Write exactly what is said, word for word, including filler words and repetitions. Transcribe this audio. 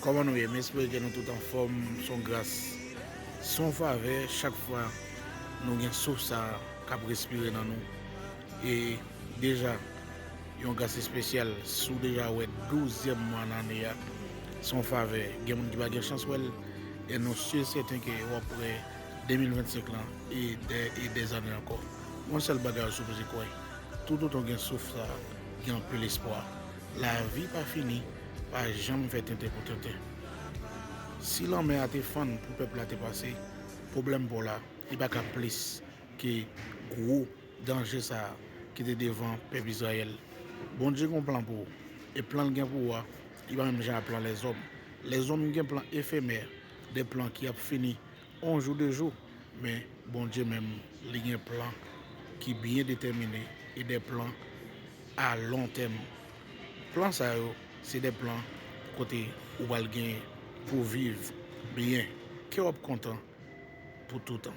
Kòman nou ye? M espere ke nou tout anfòm. Se yon gras, se yon favè chak fwa nou gen souf sa k ap respire nan nou. E deja, yon gras espesyal, si w deja wè douzyèm mwa nan ane a, se yon favè. Gen moun ki pa gen chans wè l, e nou si e sèten ke w ap wè de mil vennsenk lan e dè, e dè zane ankò. Yon sèl bagay ou sipoze kwè, toutotan gen souf sa, gen anpil espwa. Lavi pa fini, pa janm fè tenten pou tenten. Si lanmè a te fann pou pèp la te pase, pwoblèm pa w la, li pa ka plis ke gwo danje sa a ki te devan pèp Izrayèl. Bondye gen yon plan pou ou, e plan l gen pou ou a, li pa menm jan a plan lèzòm. Lèzòm gen plan efemè, de plan ki ap fini yon jou, de jou, men Bondye menm, li gen plan ki byen detèmine e de plan a lon tèm. Plan sa yo, se de plan kote ou pral gen pou viv byen, ke w ap kontan pou toutan.